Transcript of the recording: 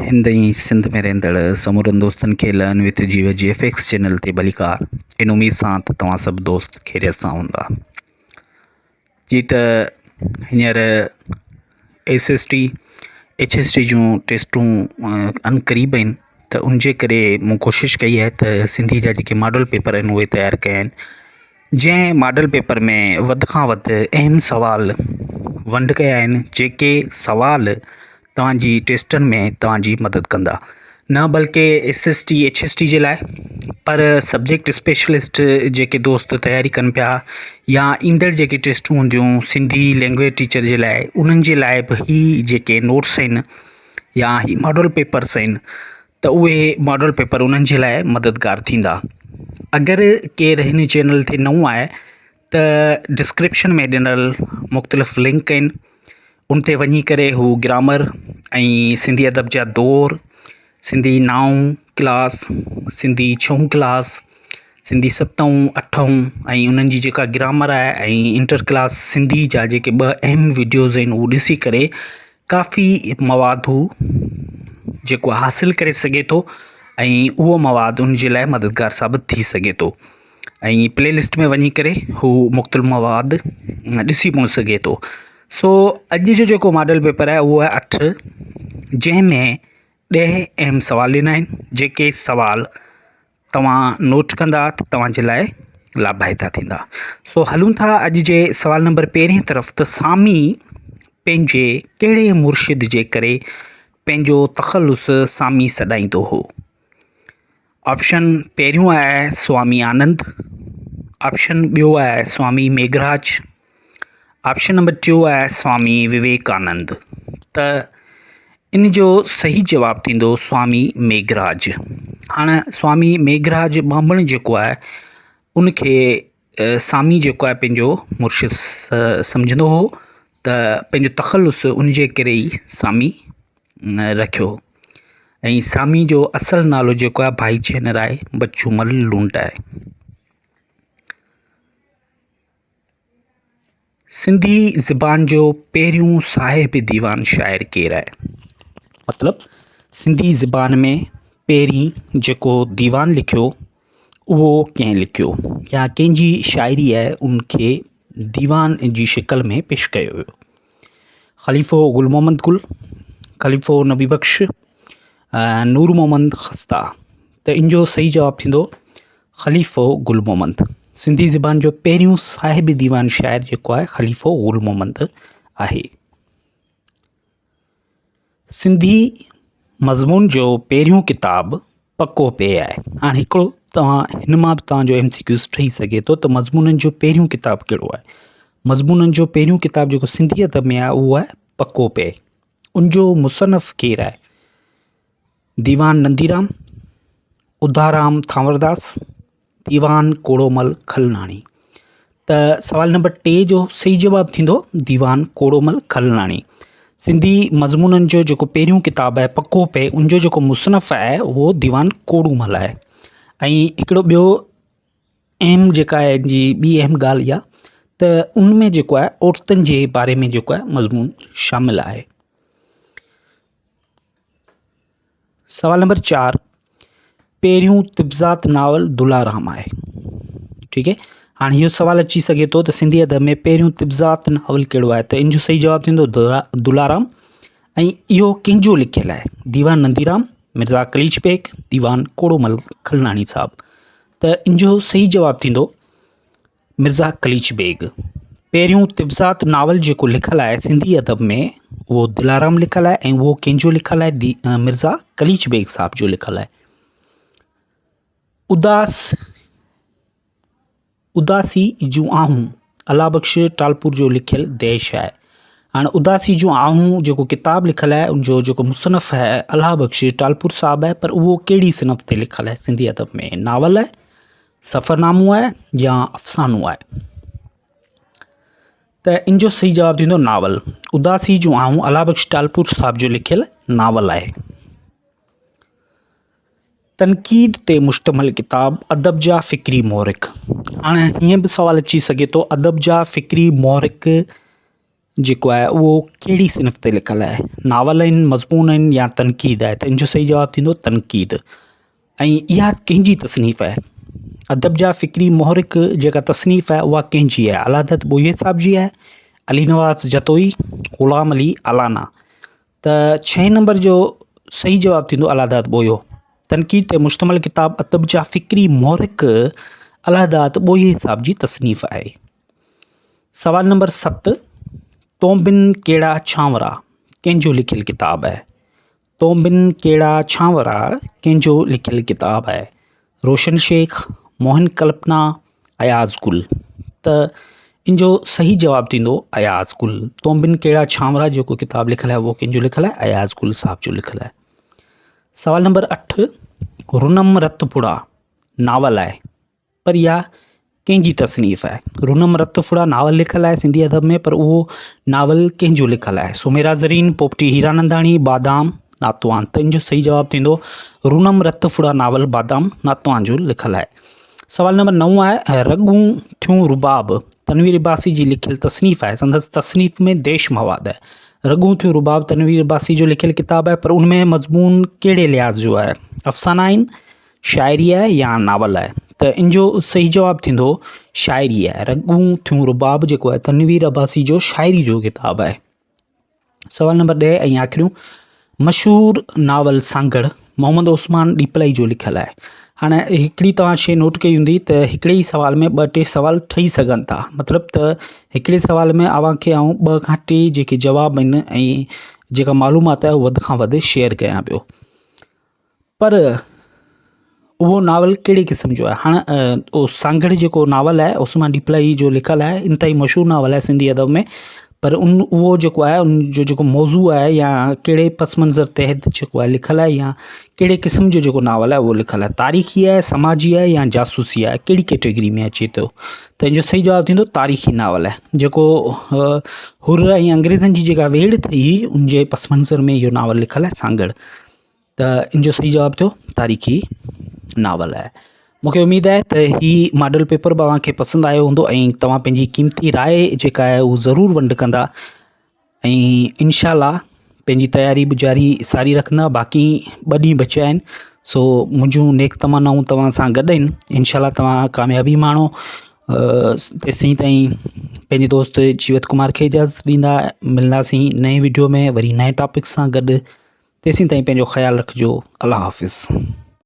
هند ۽ سنڌ ۾ رهندڙ سمورن دوستن کي لرن وٿ جيو جي ايف ايڪس چينل تي ڀليڪار ان اميد سان ته توهان سڀ دوست خيريت سان هوندا جي ته هينئر S S T H S T جون ٽيسٽون عنقريب آهن ته ان جي ڪري مون ڪوشش ڪئي آهي ته سنڌي جا جيڪي ماڊل پيپر آهن اهي تيار ڪيا آهن جنهن ماڊل پيپر ۾ وڌ کان وڌ اهم سوال ونڊ ڪيا آهن جيڪي سوال توهان جي ٽيسٽن ۾ توهان جي مدد ڪندا نه بلڪه S S T H S T جي لاءِ پر سبجيڪٽ اسپيشلسٽ جيڪي دوست تياري ڪن پيا يا ايندڙ جيڪي ٽيسٽون هونديون سنڌي لينگويج ٽيچر جي لاءِ انهن جي لاءِ به هي جيڪي نوٽس آهن يا هي ماڊل پيپرس آهن ته اهي ماڊل پيپر انهن جي لاءِ مددگار ٿيندا اگر ڪير هن چينل تي نئون آهي ته ڊسڪرپشن ۾ ڏنل مختلف لنڪ آهن ان تي وڃي ڪري هو گرامر ۽ سنڌي ادب جا دور سنڌي نائون ڪلاس سنڌي ڇهون ڪلاس سنڌي ستون اٺون ۽ انهن جي جيڪا گرامر آهي ۽ انٽر ڪلاس سنڌي جا جيڪي ٻه اهم وڊيوز آهن اهي ڏسي ڪري ڪافي مواد هو جيڪو حاصل ڪري سگهي ٿو ۽ اهو مواد ان جي لاءِ مددگار ثابت ٿي سگهي ٿو ۽ پلي لسٽ ۾ وڃي ڪري هو مختلف مواد ڏسي پڻ سگهي ٿو سو اڄ جو جيڪو ماڊل پيپر آهي اهو آهي اٺ جنهن ۾ ڏهه اهم سوال ڏنا آهن جيڪي سوال توهان نوٽ ڪندا ته توهان جي لاء لاڀائتا ٿيندا. سو هلون ٿا اڄ جي سوال نمبر پهرين طرف ته سامي پنهنجي ڪهڙي مرشد جي ڪري پنهنجو تخلص سامي سڏائيندو هو؟ آپشن پهريون آهي سوامي آنند، آپشن ٻيو آهي سوامي ميگهراج، آپشن نمبر ٽيون آهي سوامي وويڪانند ته ان جو صحيح جواب ٿيندو سوامي ميگهراج. هاڻ سوامي ميگهراج ٻانڀڻ جيڪو آهي ان کي سامي جيڪو آهي پنهنجو مرشد سمجهندو هو ته پنهنجو تخلص ان جي ڪري ئي سامي رکيو ۽ سامي جو اصل نالو جيڪو آهي ڀائي چينرائي بچومل لونڊ آهي. سنڌي زبان جو پهريون صاحب ديوان شاعر ڪير آهي؟ مطلب سنڌي زبان ۾ پهرين جيڪو ديوان لکيو اهو ڪنهن لکيو يا ڪنهن جي شاعري آهي ان کي ديوان جي شڪل ۾ پيش ڪيو ويو. خليفو گل محمد گل، خليفو نبي بخش، نور محمد خسته ته ان جو صحيح جواب ٿيندو خليفو گل محمد سنڌي زبان جو پهريون صاحب ديوان شاعر جيڪو آهي خليفو گل محمد آهي. سنڌي مضمون جو پهريون ڪتاب پڪو پي آهي. هاڻي هڪڙو توهان هن مان به توهان جو ايم سي ڪيوز ٺهي سگهي ٿو ته مضمونن جو پهريون ڪتاب ڪهڙو آهي. مضمونن جو پهريون ڪتاب جيڪو سنڌي ادب ۾ آهي اهو آهي پڪو پي. ان جو مصنف ڪير آهي؟ ديوان ننديرام، اڌارام ٿانورداس، ديوان ڪوڙومل کلناڻي. ته سوال نمبر ٽي جو صحيح جواب ٿيندو ديوان ڪوڙومل کلناڻي. سنڌي مضمونن جو جيڪو پهريون ڪتاب آهي پڪو پي ان جو جيڪو مصنف آهي اهو ديوان ڪوڙومل آهي ۽ هڪڙو ٻيو اهم جيڪا آهي جي ٻي اهم ڳالهه اها ته ان ۾ جيڪو آهي عورتن جي باري ۾ جيڪو آهي مضمون شامل آهي. سوال نمبر چار پهريون طبزات ناول دلارام آهي ٺيڪ آهي هاڻي اهو سوال اچي سگهي ٿو ته سنڌي ادب ۾ پهريون طبزات ناول ڪهڙو آهي ته ان جو صحيح جواب ٿيندو دلارام ۽ اهو ڪنهن جو لکيل آهي ديوان ننديرام مرزا قليچ بيگ ديوان ڪوڙومل کلناڻي صاحب ته ان جو صحيح جواب ٿيندو مرزا قليچ بيگ پهريون طبزات ناول جيڪو لکيل آهي سنڌي ادب ۾ اهو دلارام لکيل آهي ۽ اهو ڪنهن جو لکيل آهي مرزا قليچ بيگ صاحب جو لکيل آهي. اداس اداسي جون آهون الله بخش ٽالپور جو لکيل ديش آهي. هاڻي اداسي جون آهون جيڪو ڪتاب لکيل آهي ان جو جيڪو مصنف آهي الله بخش ٽالپور صاحب آهي پر اهو ڪهڙي صنف تي لکيل آهي سنڌي ادب ۾ ناول آهي سفرنامو آهي يا افسانو آهي ته ان جو صحيح جواب ٿيندو ناول اداسي جون آهون الله بخش ٽالپور صاحب جو لکيل ناول آهي تنقيد تي مشتمل ڪتاب ادب جا فڪري محرڪ هاڻي هيئن به سوال اچي سگهي ٿو ادب جا فڪري محرڪ جيڪو آهي اهو ڪهڙي صنف تي لکيل آهي ناول آهن مضمون آهن يا تنقيد آهي ته ان جو صحيح جواب ٿيندو تنقيد ۽ اها ڪنهن جي تصنيف آهي ادب جا فڪري محرڪ جيڪا تصنيف آهي اها ڪنهن جي آهي الله داد ٻوهيي صاحب جي آهي علي نواز جتوئي غلام علي الانا ته ڇهين نمبر جو صحيح جواب ٿيندو الله داد ٻوهيو تنقيد تي مشتمل ڪتاب ادب جا فڪري محرڪ الله داد ٻوهيي صاحب جي تصنيف آهي سوال نمبر 7، تون بن ڪهڙا ڇانورا ڪنهن جو لکيل ڪتاب آهي؟ تون بن ڪهڙا ڇانورا ڪنهن جو لکيل ڪتاب آهي؟ روشن شيخ، موهن ڪلپنا، اياز گل. ته ان جو صحيح جواب ٿيندو اياز گل. تون بن ڪهڙا ڇانورا جيڪو ڪتاب لکيل آهي اهو ڪنهن جو لکيل آهي؟ اياز گل صاحب جو لکيل آهي. سوال نمبر 8، رنم رت ڦڙا ناول آهي. پر اها ڪنهن جي تصنيف آهي؟ رنم رت ڦڙا ناول لکيل آهي سنڌي ادب ۾ پر اهو ناول ڪنهن جو لکيل آهي؟ سميرا زرين، پوپٽي هيراننداڻي، بادام ناتوان. ته ان جو صحيح جواب ٿيندو رنم رت ڦڙا ناول بادام ناتوان جو لکيل آهي. سوال نمبر 9 آهي رڳون ٿيون رباب تنوير عباسي جي لکيل تصنيف آهي. سندس تصنيف ۾ ديش مواد آهي. رڳون ٿيون رباب تنوير عباسي جو لکيل ڪتاب آهي پر ان ۾ مضمون ڪهڙي لحاظ جو آهي؟ افسانا آهن، شاعري آهي يا ناول آهي ته ان جو صحيح جواب ٿيندو شاعري آهي رڳون ٿيون رباب جيڪو آهي تنوير عباسي جو شاعري جو ڪتاب آهي سوال نمبر 10 ۽ آخريون مشهور ناول سانگهڙ محمد عثمان ڏيپلائي جو لکيل آهي هاڻي هڪڙي توهان شي نوٽ ڪئي هوندي ته هڪڙي ئي سوال ۾ ٻه ٽي سوال ٺهي سگهن ٿا مطلب ته هڪڙي سوال ۾ اوهان کي آئون ٻه کان ٽي جيڪي جواب آهن ۽ جيڪا معلومات آهي وڌ کان وڌ شيئر ڪيان پيو پر اهو ناول ڪهڙي قسم جو آهي هاڻ اهو سانگهڙ جيڪو ناول آهي عثمان ڏيپلائي جو لکيل آهي انتهائي مشهور ناول آهي سنڌي ادب ۾ پر ان اهو جيڪو آهي ان جو جيڪو موضوع آهي يا ڪهڙي پس منظر تحت جيڪو آهي لکيل آهي يا ڪهڙي قسم جو جيڪو ناول آهي اهو لکيل آهي تاريخي آهي سماجي آهي يا جاسوسي آهي ڪهڙي ڪيٽيگري ۾ اچي ٿو ته ان جو صحيح جواب ٿيندو تاريخي ناول آهي جيڪو حر ۽ انگريزن جي جيڪا ويڙهه ٿي ان جي پس منظر ۾ اهو ناول لکيل آهي سانگهڙ ته ان جو صحيح جواب ٿيو تاريخي ناول آهي. مون کي اميد آهي ته هي ماڊل پيپر به اوهان کي پسند آيو هوندو ۽ توهان پنهنجي قيمتي راء جيڪا آهي اهو ضرور ونڊ ڪندا ۽ انشاء الله پنهنجي تياري به جاري ساري رکندا باقي ٻه ڏينهن بچيا آهن سو منهنجون نيڪ تمنائون توهان سان گڏ آهن انشاء الله توهان ڪاميابي ماڻو تيسين تائين پنهنجي دوست جيوت ڪمار کي اجازت ڏيندا ملنداسين نئين وڊيو ۾ وري نئين ٽاپڪ سان گڏ تيسين تائين پنهنجو خيال رکجو الله حافظ.